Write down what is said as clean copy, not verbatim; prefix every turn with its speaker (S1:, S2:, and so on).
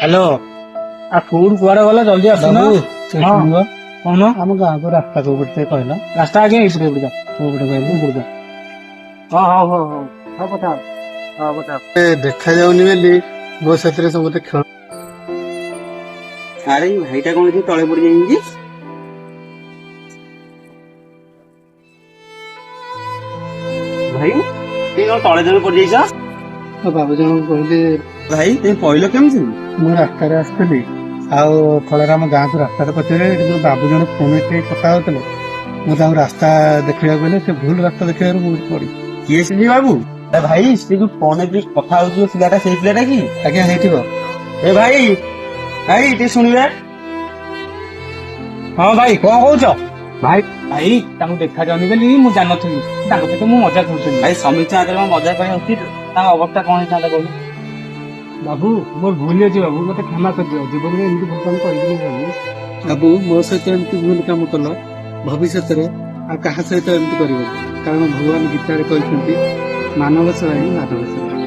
S1: Hello, ଆଉ କୋଉଠୁ କୁଆଡେ ଗଲ? ଜଲ୍ଦି ଆସୁନ।
S2: ବାବୁ, ସେ
S1: ହଁ।
S2: ଶୁଣିବ।
S1: କହୁନ।
S2: ଆମ ଗାଁକୁ ରାସ୍ତା କୋଉ ପଟେ କହିଲ?
S1: ରାସ୍ତା ଆଜ୍ଞା ଏଇପଟେ, ଏପଟେ ଯାଅ।
S2: କୋଉ ପଟେ କହିଲୁ?
S1: ଏପଟେ ଯାଅ। ହଁ ହଁ ହଁ ହଁ ହଁ, କଥା ହଁ, କଥା।
S2: ଦେଖା ଯାଉନି ବୋଲି ମୋ ସାଥିରେ ସମସ୍ତେ ଖେଳ।
S3: ଆରେ, ଭାଇଟା କଣ ଏଠି ତଳେ ପଡି ଯାଇଛି? ଭାଇ, তুমি କଣ ତଳେ ତଳେ ପଡିଯାଇଛ?
S2: ମୋ ବାବୁ ଜଣଙ୍କୁ କହିଲେ।
S3: ଭାଇ, তুমি ପଇଲ କେମିତି?
S2: ମୁଁ ରାସ୍ତାରେ ଆସିଥିଲି ଆଉ ଫଳରେ ଆମ ଗାଁକୁ ରାସ୍ତାରେ ପଚାରିଲେ। ଏଠି ଯୋଉ ବାବୁ ଜଣେ ଫୋନ ଠିକ କଥା ହଉଥିଲେ, ମୁଁ ତାଙ୍କୁ ରାସ୍ତା ଦେଖିବାକୁ ଗଲେ ସେ ଭୁଲ ରାସ୍ତା ଦେଖିବାରୁ ମୁଁ ପଡି
S3: କିଏ ସେ ବାବୁ? ଆରେ ଭାଇ, ସେ ଯୋଉ ଫୋନରେ ଯୋଉ କଥା ହଉଥିବ ପିଲାଟା, ସେଇ ପିଲାଟା କି?
S2: ଆଜ୍ଞା, ହେଇଥିବ।
S3: ଏ ଭାଇ, ଭାଇ, ଟିକେ ଶୁଣିବେ?
S1: ହଁ ଭାଇ, କଣ କହୁଛ? ଭାଇ, ଭାଇ, ତାଙ୍କୁ ଦେଖା ଯାଉନି ବୋଲି ମୁଁ ଜାଣିନଥିଲି। ତାଙ୍କ ସହିତ ମୁଁ ମଜା କରୁଥିଲି।
S3: ଭାଇ, ସମୀକ୍ଷା ଆଗରେ ମଜା ପାଇଁ ଉଚିତ? ତାଙ୍କ ଅବସ୍ଥା କଣ ହେଇଥାନ୍ତା କହିଲୁ?
S1: ବାବୁ, ମୋର ଭୁଲ ଅଛି ବାବୁ, ମତେ କ୍ଷମା କରିଦିଅ। ଜୀବନରେ ଏମିତି ଭୁଲ କାମ କରିବିନି ବାବୁ।
S2: ବାବୁ, ମୋ ସହିତ ଏମିତି ଭୁଲ କାମ କଲ, ଭବିଷ୍ୟତରେ ଆଉ କାହା ସହିତ ଏମିତି କରିବ? କାରଣ ଭଗବାନ ଗୀତାରେ କହିଛନ୍ତି, ମାନବ ସେବା ହିଁ ମାଧବ ସେବା।